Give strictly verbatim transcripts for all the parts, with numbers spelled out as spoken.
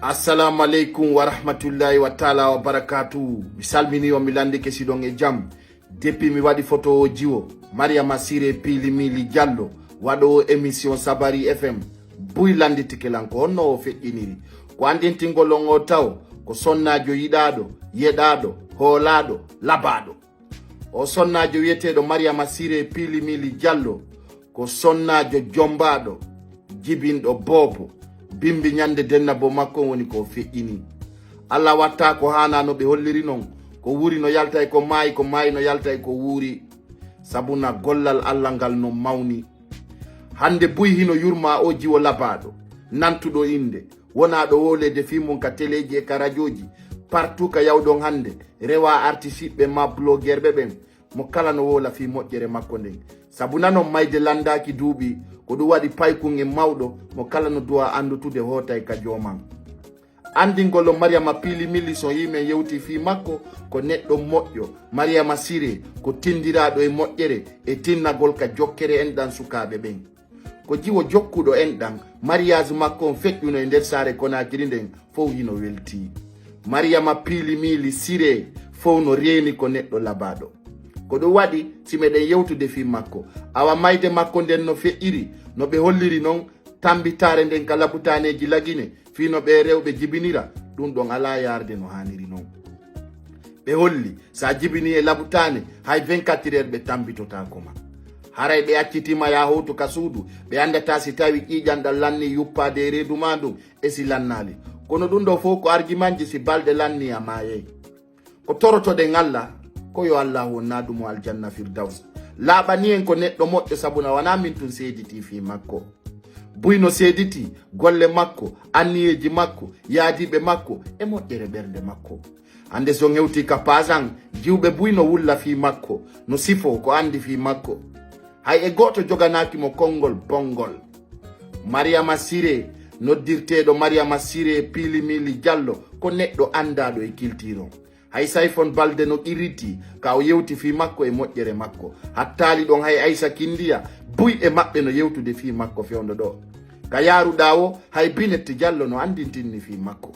Assalamu aleykum wa rahmatullahi wa taala wa barakatuhu. Mi salmini on, mi landike si ɗon e jam. Depuis mi waɗi photo o jiwo, Mariama Siré Piili Miili Jallo, waɗoowo émission Sabari F M, buy landitike lan ko honno o feƴƴiniri. Ko andintingol on o taw, ko sonnaajo yiɗaaɗo, yeɗaaɗo, hoolaaɗo, labaaɗo. O sonnaajo wiyeteeɗo Mariama Siré Piili Miili Jallo, ko sonnaajo jombaaɗo, jibinɗo boobo, bimbi ñande dennabo makko woni ko o feƴƴini. Allah watta ko haana no ɓe holliri non, ko wuuri no yalta e ko maayi, ko maayi no yalta e ko wuuri. Sabuna gollal Allah ngal no mawni. Hande buy hino yurma o jiwo labaaɗo, nantuɗo innde, wonaaɗo wowleede fii mun ka teleeji e ka rajooji, partout ka yawɗon hande, rewa artisiɓɓe ma blogerɓe ɓen, mo kala no wowla fii moƴƴere makko nden. Sabu nanon mayde landaaki duuɓi, ko ɗum waɗi paykun e mawɗo, mo kala no duwa anndutude hootay ka jooman. Andingol on Mariama Piili Miili son yii men yewti fii makko, ko neɗɗo moƴƴo. Mariama Siré ko tindiraaɗo e moƴƴere e tinnagol ka jokkere enɗan sukaaɓe ɓen. Ko jiwo jokkuɗo enɗan, mariage makko on feƴƴuno e nder saare Konaakiri nden, fow hino weltii. Mariama Piili Miili Siré fow no reeni ko neɗɗo labaaɗo. Ko ɗum waɗi, si meɗen yewtude fii makko, awa mayde makko nden no feƴƴiri, no ɓe holliri non, tambitaare nden ka labutaaneeji Lagine, fii no ɓee rewɓe jibinira, ɗum ɗon alaa yaarde no haaniri non. Ɓe holli, si a jibinii e labutaane, hay vingt-quatre heures ɓe tambitotaako ma. Haray ɓe accitii ma yaa howtu ka suudu, ɓe anndataa si tawii ƴiiƴan ɗan lannii yuppaade e reedu maa ndun, e si lannaali. Kono ɗum ɗoo fow ko argimanji, si balɗe lannii a maayay. Ko torotoɗen Allah, ko yo Allahu on naadu mo aljanna Firdaws. Laaɓani en ko neɗɗo moƴƴo, sabuna wanaa min tun seeditii fii makko. Buy no seeditii golle makko, anniyeeji makko, yaadiiɓe makko, e moƴƴere ɓernde makko. Hande si on hewtii ka paasan, jiwɓe buy no wulla fii makko, no sifoo ko andi fii makko. Hay e gooto joganaaki mo konngol bonngol. Mariama Siré, noddirteeɗo Mariama Siré Piili Miili Jallo, ko neɗɗo andaaɗo e kiltiir on. Hay Sayfon Balde no qirritii, ka o yewti fii makko e moƴƴere makko. Hattaali ɗon hay Aysa Kindiya, buy e maɓɓe no yewtude fii makko fewndo ɗoo. Ka yaaruɗaa woo, hay Binet Jallo no andintinni fii makko.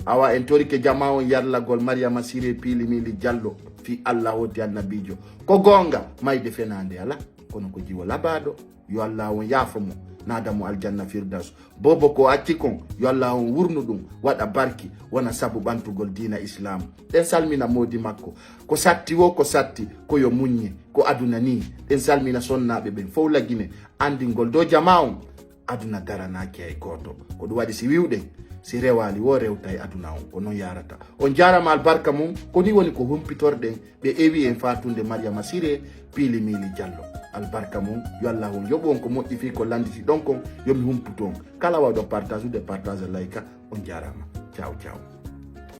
Awa en torike jamaa on yarlagol Mariama Siré Piili Miili Jallo fii Allah woti Annabiijo. Ko goonga, mayde fenaande alaa, kono ko jiwo labaaɗo. Yo Allah on yaafo mo, naada mo aljanna Firdaws. Boobo ko acci kon, yo Allah on wurnu ɗum, waɗa barki, wona sabu ɓantugol diina Islaamu. Ɗen salmina moodi makko. Ko satti woo, ko satti, ko yo muññe, ko aduna nii. Ɗen salmina sonnaaɓe ɓen fow Lagine, andingol dow jamaa on, aduna daranaaki hay gooto. Ko ɗum waɗi si wiwɗen, si rewaali woo rewtay aduna on, ko non yaarata. On jaarama albarka mum, ko nii woni ko humpitorɗen ɓe ewi en faatunde Mariama Siré Piili Miili Jallo. Albarka mum, yo Allah on yoɓu on ko moƴƴi fii ko landiti ɗon kon, yo mi humputu on. Kala wawɗo partage ude partage layka, on jaarama. Ciao, ciao.